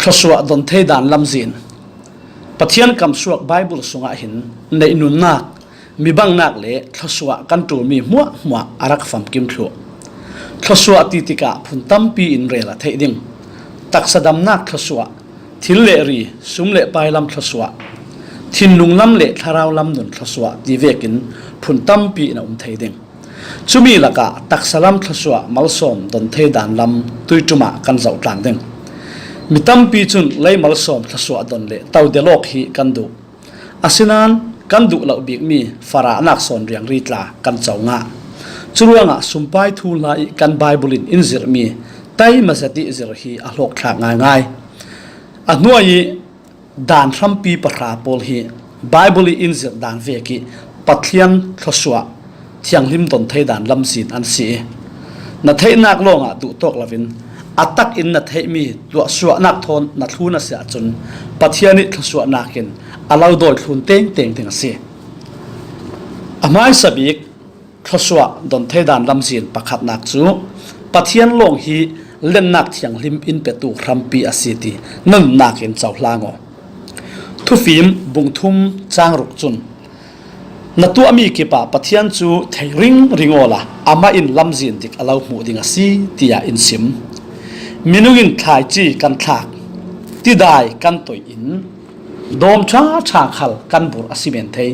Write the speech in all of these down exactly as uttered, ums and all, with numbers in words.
Thluasuah don thei dan lamzin. Pathian kamsuak Bible sungah hin neih nunnak, mi bangnak le thluasuah kan ṭulmi hmuahhmuah a rak famkim thluh. Thluasuah ti tikah phun tampi in rel a theih ding. Taksa damnak thluasuah, thil le ri, sum le pai lam thluasuah, thinlung lam le thlarau lam nun thluasuah ti vekin phun tampi in a um thei ding. Cumi lakah taksa lam thluasuah malsawm don thei dan lam tuiṭumah kan zoh tlang ding. Mi tampi cun lei malsawm thluasuah don le to delawk hi kan duh. Asinain kan duh loh bikmi farahnak sawn riangri tla kan co ngah. Curuangah sumpai thuhla ih kan Bible in in zirhmi taima zet ih zirh hi a hlawkthlak ngaingai. A hnuai ih dan hrampi pahra pawl hi Bible ih in zirh dan vek ih Pathian thluasuah thianghlim don thei dan lamzin an si ih, na theihnak lawngah duhtawk loin a tak in na theihmi tuahsuahnak thawn na thlun a si ahcun Pathian ih thluasuahnak in a lo dawi thlun tengteng ding a si. A hmaisa bik thluasuah don thei dan lamzin pakhatnak cu Pathian lawng hi lennak thianghlim in petu hrampi a si ti na nunnak in cohlang aw. Thufim bung thum cang ruk cun, na tuahmi kipah Pathian cu thei ringring awla amah in lamzin dik a lo hmuh ding a si, tiah in sim. Minung in thlaici kan thlak, tidai kan toih in dawm ṭha ṭha khal kan burh a si men thei.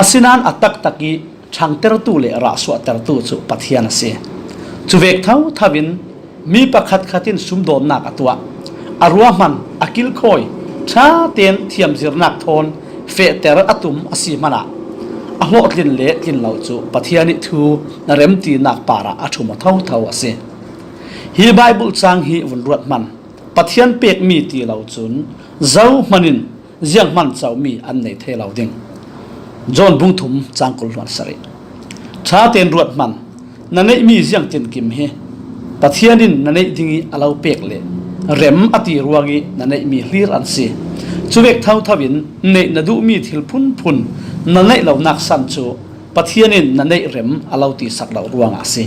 Asinain a taktak ih ṭhangtertu le rahsuahtertu cu Pathian a si. Cuvek thotho in mi pakhatkhat in sumdawnnak a tuah, a ruahman, a kilkhawi, ṭha tein thiamzirnak thawn fehter a tum a si hmanah a hlawhtlin le tlin lo cu Pathian ih thu na remtinak parah a ṭhum aw thotho a si. Hi Bible cang hi vun ruat hman. Pathian pekmi ti lo cun zohman in zianghman comi an nei thei lo ding. John bung thum cang kul hluan sarih. Ṭha tein ruat hman. Na neihmi ziangtinkim hi Pathian in na neih ding ih a lo pek le rem a ti ruang ih na neihmi hlir an si. Cuvek thotho in neih na duhmi thil phunphun na neih lonak san cu Pathian in na neih rem a lo tisak lo ruangah a si.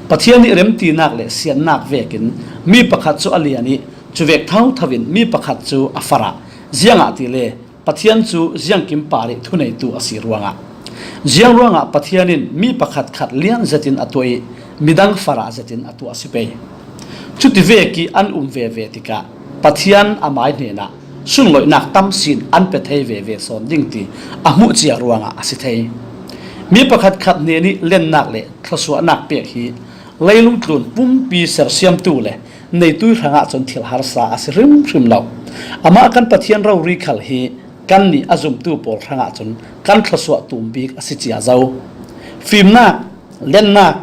Pathian ih remtinak le siannak vekin mi pakhat cu a lian ih cuvek thotho in mi pakhat cu a farah. Ziangahtile Pathian cu ziangkim par ih thuneitu a si ruangah. Ziang ruangah Pathian in mi pakhatkhat lian zetin a tuah ih midang farah zetin a tuah a si pei. Cuti vekih an um veve tikah Pathian amai hnenah sunloihnak tamsin an pe thei veve sawn ding ti a hmuh cia ruangah a si thei. Mi pakhatkhat hnenih lennak le thluasuahnak pek hi leilung tlun pumpi sersiamtu le neitui hrangah cun thil harsa a si hrimhrim lo. Amah kan Pathian rori khal hi kannih a zumtu pawl hrangah cun kan thluasuah tum bik a si cia zo. Fimnak, lennak,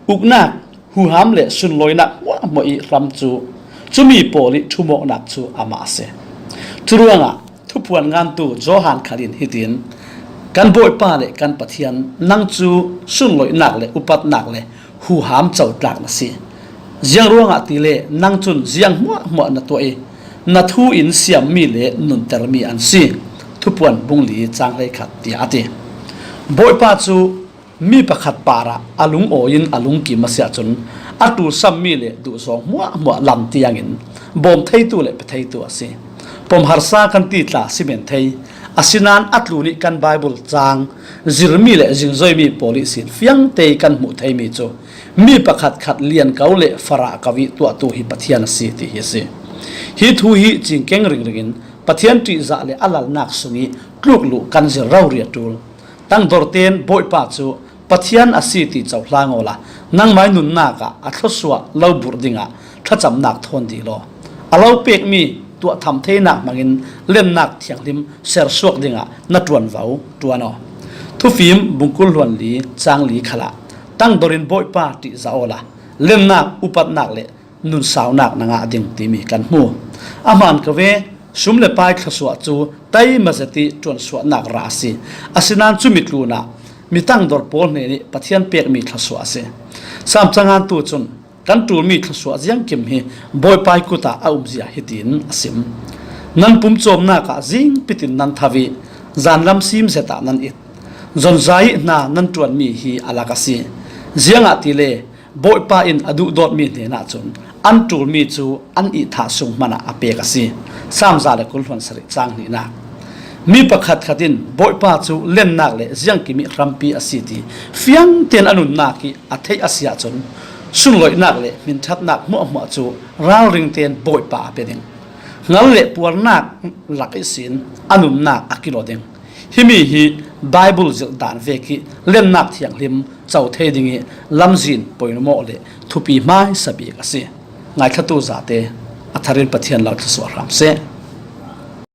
uknak, huham le sunlawinak hmuahhmuah ih hram cu cumi pawl ih ṭhumawknak cu amah a si. Curuangah Thuphuan ngantu Johan khal in hitin, kan Bawipa le kan Pathian, nang cu sunloihnak le upatnak le huham cotlak na si. Ziang ruangah tile nang cun ziang hmuahhmuah na tuah ih na thu in siammi le nuntermi an si. Thuphuan bung li cang hleikhat tiah a ti. Bawipa cu mi pakhat parah a lungawi in a lungkim a si ahcun a ṭulsammi le duhzawng hmuahhmuah lam tiangin bawm theitu le pe theitu a si. Pom harsa kan ti tla si men thei. Asinain a tlun ih kan Bible cang zirmi le zingzoimi pawl ihsin fiangte ih kan hmuh theimi cu mi pakhatkhat lian ko le farah ko ih tuahtu hi Pathian a si ti hi a si. Hi thu hi cingkeng ringring in Pathian ṭihzah le a lalnak sung ih tluk luh kan zir rori a ṭul. Tangdor tein Bawipa cu Pathian a si ti cohlang awla nangmai nunnak ah a thluasuah lo burh dingah thlacamnak thawn dih law, a lo pekmi tuahtham theinak hmangin lennak thianghlim sersuak dingah na ṭuanvo ṭuan aw. Thufim bungkul hluan li cang li khalah tangdor in Bawipa ṭihzah awla lennak, upatnak le nunsaunak na ngah ding timi kan hmu. A hmaan ka ve, sum le pai thluasuah cu taima zet ih ṭuansuahnak ra a si. Asinain cumi tlunah mi tangdor pawl hnenih Pathian pekmi thluasuah a si. Sam cangantu cun kan ṭulmi thluasuah ziangkim hi Bawipa ih kut ah a umzia hitin a sim. Nan pumcawmnak ah zingpit in nan tho ih zanlam sim zet ah nan it. Zonzai ih hna nan ṭuanmi hi a lak a si. Ziangahtile Bawipa in a duhdawtmi hnenah cun an ṭulmi cu an ihthah sung hmanah a pek a si. Psalm za le kul hluan sarih cang hnihnak. Mi pakhat khat in Bawipa cu lennak le ziangkimih hrampi a si ti fiang tein a nunnak hi a theih a si ahcun, sunloihnak le hminṭhatnak hmuahhmuah cu ralring tein Bawipa a pe ding. Hngal le puarnak lak ihsin a nunnak a kilawh ding. Himi hi Bible zirh dan vek ih lennak thianghlim co thei ding ih lamzin poimawh le thupi hmaisa bik a si. Ngaithlatu zate a tharin Pathian lo thluasuah hram seh.